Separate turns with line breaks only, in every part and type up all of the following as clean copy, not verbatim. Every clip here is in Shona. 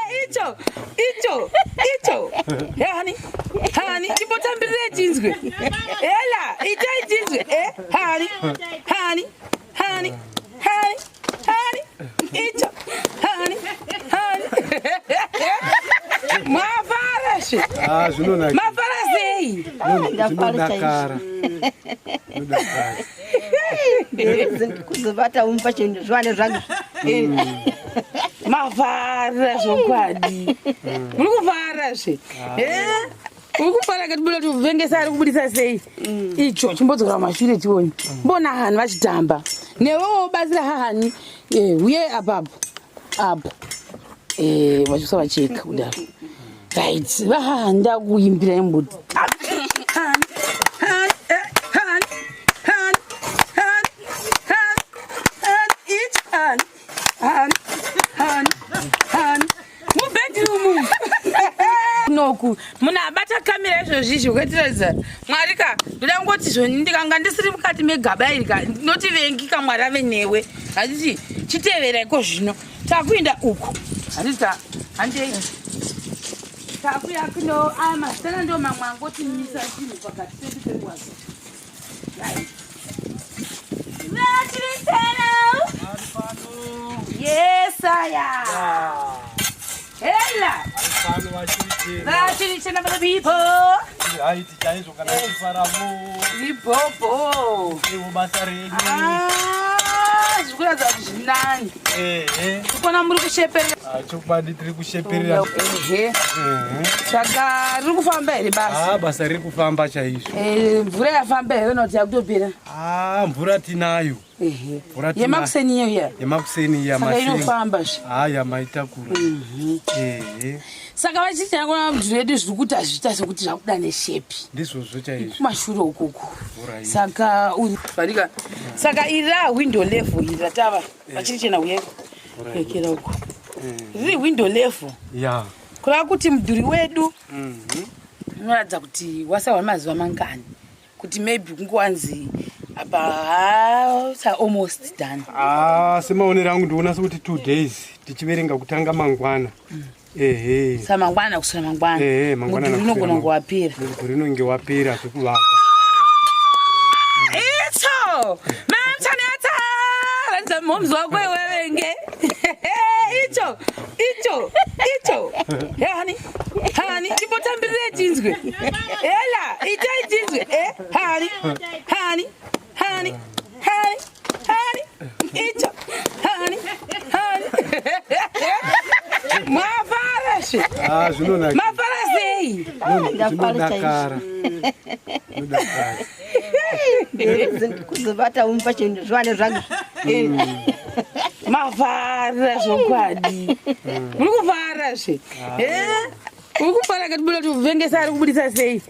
Icho, icho, icho. Hani, hani, chimbotambirire chinzwe. Ela, itai chinzwe. Eh, hani, hani, hani, hani, hani, icho, hani, hani. Mafara she.
Ah, zvinonaka.
Mafara sei?
Zvinodakara. Zvinodakara.
Kuzobata umpa chinhu zviwane zvangu.
Mavhara zvokwadi. Muri kuvhara zve. Eh? Uri kufara kati buda kuti kuvengesa ari kubudisa sei? Icho chimbodzokera kumashure tione. Mbona hani vachitamba. Newewo ubatsira hahani. Eh, uye apapo. Apo. Eh, vachisa vacheka kudaro. Right. Vahahani ndakuimbira imbuti. Hani, hani, eh, hani, hani, hani, hani, hani, ichi, hani, hani, hani, hani. Mubedroom. Noku munhu abata kamera izvozvi izvi kuitiradza Mwari ka ndoda kungoti zvoni ndikanga ndisiri mukati megaba iri ka ndinoti vengi ka Mwari ave newe handiti chitevera iko zvino takuenda uku handiti ta handei takuya kuno aya masitana ndo mamwe angoti misa chinhu pakati pedu peruwazo. Right. Yes, I am. Hela! Vachiri chena for the people.
Haiti chaizvo kana tifaravo.
Ibobo.
Iwo basa redu.
Ah, zviri kuratidza kuti zviri nani.
Ehe.
Tikuona muri kusheperera.
Ah, chokwadi tiri kusheperera.
Ehe. Saka riri kufamba here basa?
Ah, basa riri kufamba chaizvo.
Eh, mvura yafamba here kana kuti yakutopera?
Ah, mvura tinayo.
Ehe.
Mvura tinayo.
Yemakuseni iyo iya.
Yemakuseni iya
Saka
masengi.
inofamba zve.
Ah, yamaitakura. Ehe.
Saka vachiti yakona mudhuri yedu zviri kuita zviita sekuti zvakuda neshepi.
Ndizvozvo chaizvo.
Kumashure ukuku.
Alright.
Saka uri varika. Saka iri ra window level iri ratava. Vachiri chena uye. Rekera uko. Riri window level.
Ya.
Kureva kuti mudhuri wedu unoratidza kuti wasahwa mazuva mangani. Kuti maybe kungowanzi apa ha almost done.
Ah, semaonero angu ndikuona sekuti 2 days tichiverenga kutanga mangwana. Ehe.
Sa mangwana kuswera mangwana.
Ehe, mangwana
Mudhuri
nakuswera
unogona
mangwana.
kuwapera.
Mudhuri unonge wapera zvekuvakwa.
Icho! Mamchaneta! Ratidza mhomzi wako iwevenge. Icho! Icho! Icho! Hani! Hani! Chimbotambirire chinzwe. Ela! Itai chinzwe. Eh! Hani! Hani! Hani! Hani! Hani! Icho! Hani! Hani! Mafara she!
Ah, zvinonaka.
Mafara sei?
Zvinodakara. Zvinodakara.
Kuzobata umpa chinhu zviwane zvangu.
Mavhara zvokwadi. Muri kuvhara zve. Eh? Uri kufara kati buda kuti kuvengesa ari kubudisa sei?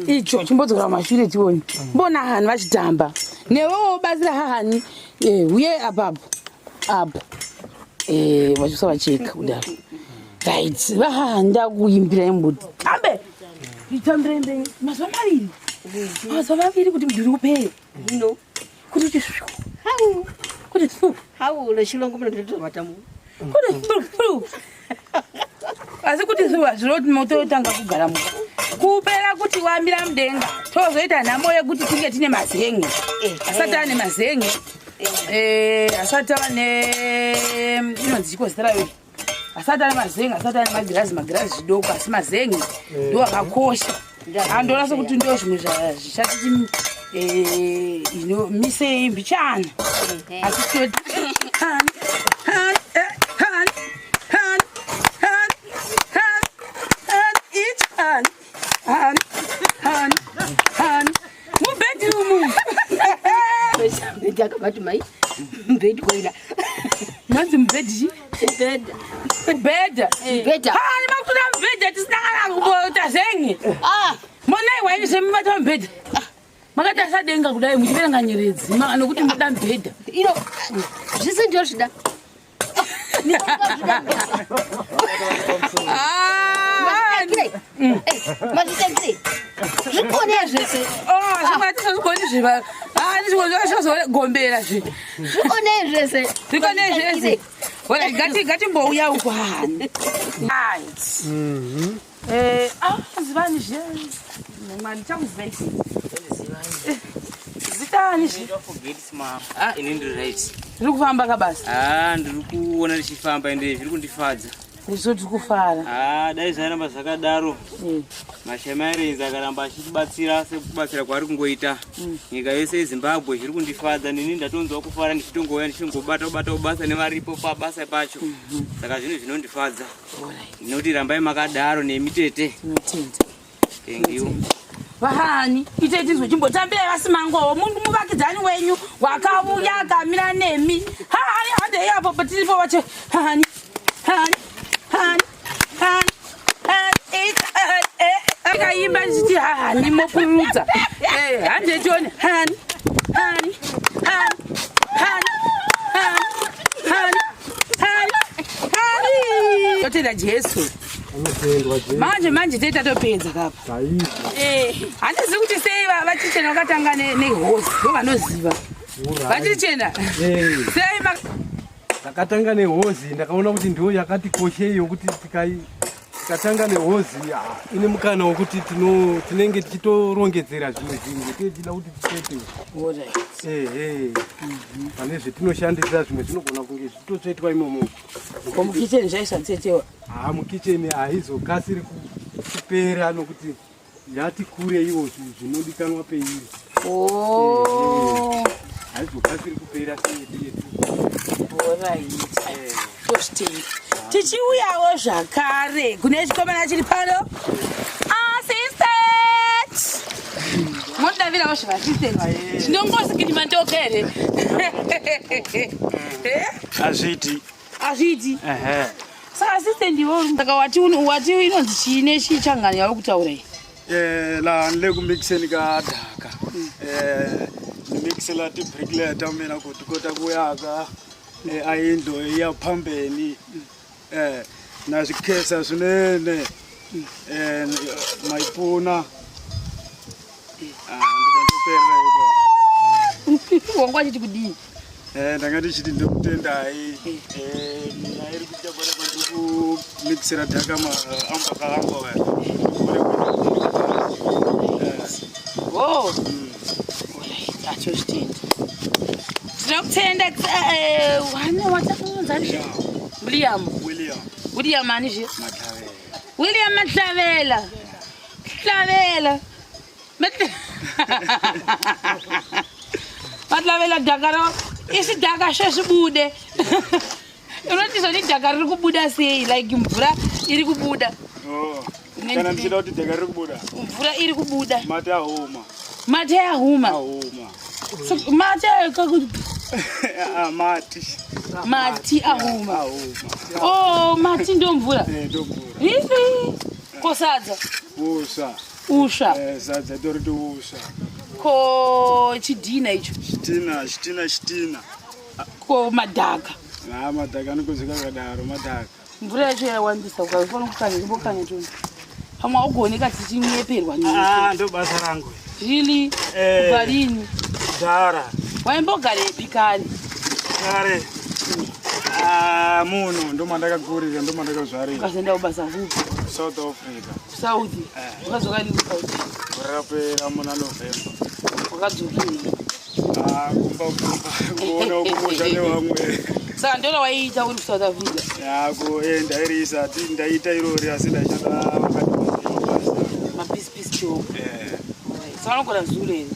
Icho chimbodzokera kumashure tione. Mbona hani vachitamba. Newewo ubatsira hahani. Eh, uye apapo. Apo. Eh, vachisa vacheka kudaro. Right. Vahahani ndakuimbira imbuti. Tambe. Itambire mberi. Mazuva maviri. Mazuva maviri kuti mudhuri upere.
No.
Kuti uti shu.
Hau.
Kuti su.
Hau lechilongo muno ndotobata mu.
Kuti fru fru. Asi kuti zuva zvinoti mototanga kugara muka. Kupera kuti wamira mudenga. Tozoita nhamo yekuti tinge tine mazenge. Asati ane mazenge. Eh, asati ava ne inonzi chiko zita rayo. Asati ane mazenge, asati ane magirazi, magirazi zvidoko asi mazenge ndo akakosha. Andoona sekuti ndo zvimwe zvichatiti eh ino misei mbichana. Asi toti hani hani eh, hani hani hani hani hani ichi hani hani hani hani mubedroom.
Mbedhi akabati mai. Mbedhi koila.
Manzi mubhedhi
Mbedha.
Mbedha.
Mbedha.
Hani makutoda mubhedha tisina kana kumbota zenge.
Ah,
Monaiwa ini zvemubata mubhedha. Makatarisa denga kudai muchiverenga nyeredzi nokuti munoda mubhedha.
ino zvese ndozvida.
Ah,
Mazvitangire. Zvikone zvese.
oh, zvimwe hatizozvigoni zviva. Ah, ndizvo zvazogombera zve.
Zvikone zvese.
Zvikone zvese. Alright, ngati ngatimbouya uku hani. Right. Ah, zivani zve. Mwana chamuzivai. Zitani zve.
Ah, ini ndiri right.
Ndiri kufamba kabasa.
Ah, ndiri kuona ndichifamba ende zviri kundifadza.
Ndiso tiri kufara.
Ah, dai zvairamba zvakadaro. Mashemarians akaramba achitibatsira sekubatsira kwaari kungoita. Nyika yese yeZimbabwe zviri kundifadza nini ndatonzwa kufara ndichitongouya ndichingobata bata basa nevaripo pabasa pacho. Saka zvinhu zvinondifadza. Ndinoti rambai makadaro nemi tete.
Tinotenda.
Thank you.
Vahani, ite tizwe chimbotambirai vasimangowo munhu muvakidzani wenyu wakauya akamira nemi. Hahani, handei apo patiripo vache. Hahani, hahani, hahani, hahani, hahani, ikaimba ndichiti hahani mopurutsa. Handei tione. Hahani, hahani, hahani, hahani, hahani, hahani, hahani, hahani. Totenda Jesu.
Anotendwa Jesu.
Manje manje tei tatopedza kapa.
Chaizvo.
Handizivi kuti sei vachichena vakatanga nehozi ndo vanoziva. Vachichena sei
Takatanga nehozi, ndakaona kuti ndiyo yakati koshei yokuti tikatanga nehozi, ine mukana wekuti tinenge tichitorongedzera zvimwe zvinhu tichida kuti titsvete. Ehe, pane zvetinoshandisa zvimwe zvinogona kunge zvichitotsvetwa imomo.
Ko mukicheni zvaisatsetewa?
Haa, mukicheni haizokasiri kupera nokuti yati kure iwo zvinodikanwa peiri. Haizokasiri kupera seyedu yedu.
Alright. Tozvitenda. Tichiuyawo zvakare kune chikomana chiri pano. Assistant! Monodavirawo zvevassistant. Tinongosikiti mandoka here?
Hazviiti.
Hazviiti.
Ehe.
Saka assistant iwe saka wati wati inonzi chii nechichangani yauri kutaura iyi?
La ni le ku mixeni ka daka. Ni mixela ti-bricklayer ta mina ku ti kota ku yaka a yindlu ya phambeni. Na swi khensa swinene. Ma yi pfuna. Ndzi ta ndzi perera hikona.
Wanga wachiti kudii?
Ndanga ndichiti ndokutendai. Mina iri kuita basa kwandiri kumixera dhaka maamba kaamba vaya.
Oh. Alright, achozvitenda. Tinokutenda wane watakuunza nje. William.
William.
William ani zve?
Matlavela.
William Matlavela. Tlavela. Matlavela dhaka ra isi dhaka svezvibude. Unoti zvoni dhaka riri kubuda sei like mvura iri kubuda.
Oh. Kana ndichida kuti dhaka riri kubuda.
Mvura iri kubuda.
Mate ahuma.
Mate ahuma.
Ahuma.
So, mate kakuti
Mati.
Mati ahuma.
Ahuma.
Oh, mati ndo mvura.
Ndo mvura.
Really? Ko sadza?
Uswa.
Uswa.
Sadza tori ti uswa.
Ko chidhina icho?
Chitina, chitina, chitina.
Ko madhaka?
Ha, madhaka anokonzeka akadaro, madhaka.
Mvura yacho yawandisa ukafanira kukanya imbokanya toni. Pamwe haugoni ka tichinyeperwa
Ah, ndo basa rangu.
Really? Kubva rini?
Dhara.
Waimbogarepi kare?
Kare. Ah, muno ndo mandakakurira, ndo mandakazvarira.
Ukazoenda kubasa kupi?
South Africa.
South? Wakadzoka rini kuSouth?
Gore rapera muna November.
Wakadzokei?
Ah, kumba kumba kuona kumusha nevamwe.
Saka ndona waiita uri kuSouth Africa?
Yako, ndairisa, ndaita irori asi ndaishanda vakati mabasa.
Mapisi job. Saka unogona Zulu here?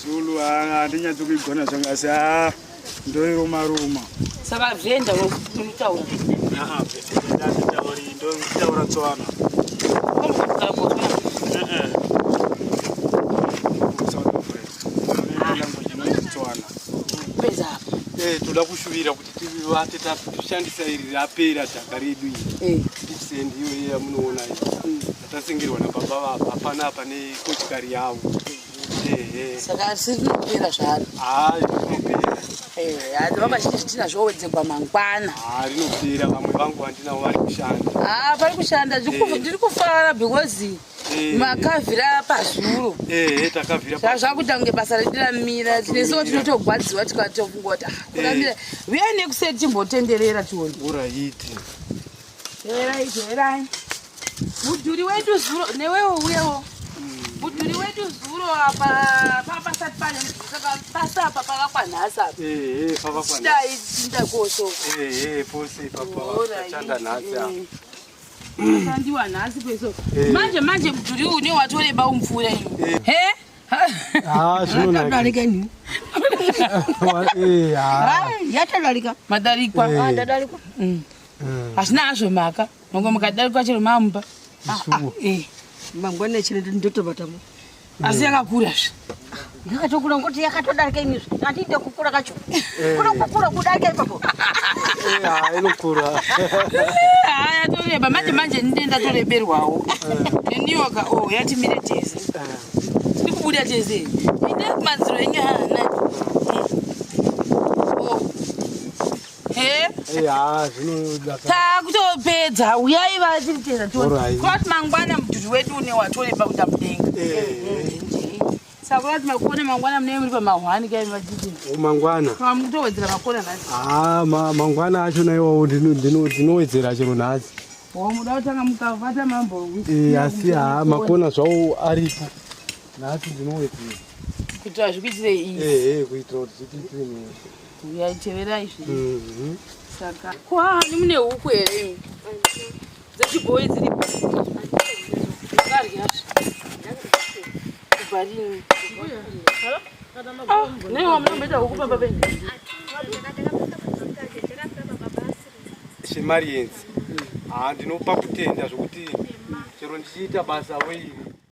Zulu handinyatsi kuigona zvangu asi ndoiruma ruma.
Saka Venda unotaura?
Venda handitauri, ndotaura Tswana.
Wambogara Botswana?
South Africa. Ine language inonzi Tswana.
Pedza apa.
Toda kushuvira kuti tivate tashandisa iri rapera dhaka redu iri. Tipsend iyo yamunoona iyi. Tasengerwa nababa vapa panapa nekochikari yavo.
Saka asi rinopera zvaro.
Haa, rinopera.
Vamba chiti zvitina zvowedzegwa mangwana.
Ha, rinopera. Vamwe vangu vandinavo vari kushanda.
Ha, pari kushanda. Ndiri kufara because makavhira pazuro.
Ehe, takavhira.
Zvakuita kunge basa redu ramira. Tinesuwo tinotogwadziwa tikatofunga kuti kuramira. Uyai nekuseri timbotenderera tione.
Uraiti.
Teverai, teverai. Mudhuri wedu zuro newewo uyewo. Mudhuri wedu zuro apa papasati pane mudhuri, saka pasi apa pakakwa nhasi apa.
Ehe, pavakwa.
Dai tinda koso.
Ehe, pose ipapa tachanda nhasi apa.
Sandiwa nhasi kweso. Manje manje mudhuri une watoreba umupfuura iwe. He?
Ha, zvinonaka.
Yatodarika ini.
Eh, ha.
Yatodarika.
Madarikwa.
Ndadarikwa.
Hazvina hazvo mhaka. Mangwe mukadarikwa chero mamupa.
Isuwo.
Eh.
Mangwana chine ndotobatamo.
Asi yakakura zve.
Yakatokura ngoti yakatodarika ini. Handide kukura kacho. Kuna kukura kudarika ipapo.
Eh, ha, inokura.
Haya yatoreba manje manje ndine ndatoreberwawo. Neniwo ka oh yatimire tese. Tiri kubuda tese. Inde kumadziro enyu hana. Oh. He?
Eh, ha, zvinodaka.
Takutopedza uyai vatiri teza tione.
Alright.
Kurati mangwana mudhuri wedu une watoreba kuda mudenga.
Eh,
Saka kurati makona mangwana munenge muri pamahwani kai machiti.
mangwana.
Mukutowedzera makona nhasi.
Ha, mangwana achona iwawo ndinowedzera chero nhasi.
Oh, muda kutanga mukavata mambo.
Eh, asi ha, makona zvawo aripo. Nhasi ndinowedzera.
Kuitira zvikuitire iyi.
Ehe, kuitira kuti zvitiitire nyore.
Uyai teverai zve. Saka kwani mune huku here imi? Dzechibhoyi dziripo. Makarya zve. Kubva rini? Ah, newa munomboita huku pamba penyu?
Shemarians. Ha, ndinopa kutenda zvokuti chero ndichiita basa wei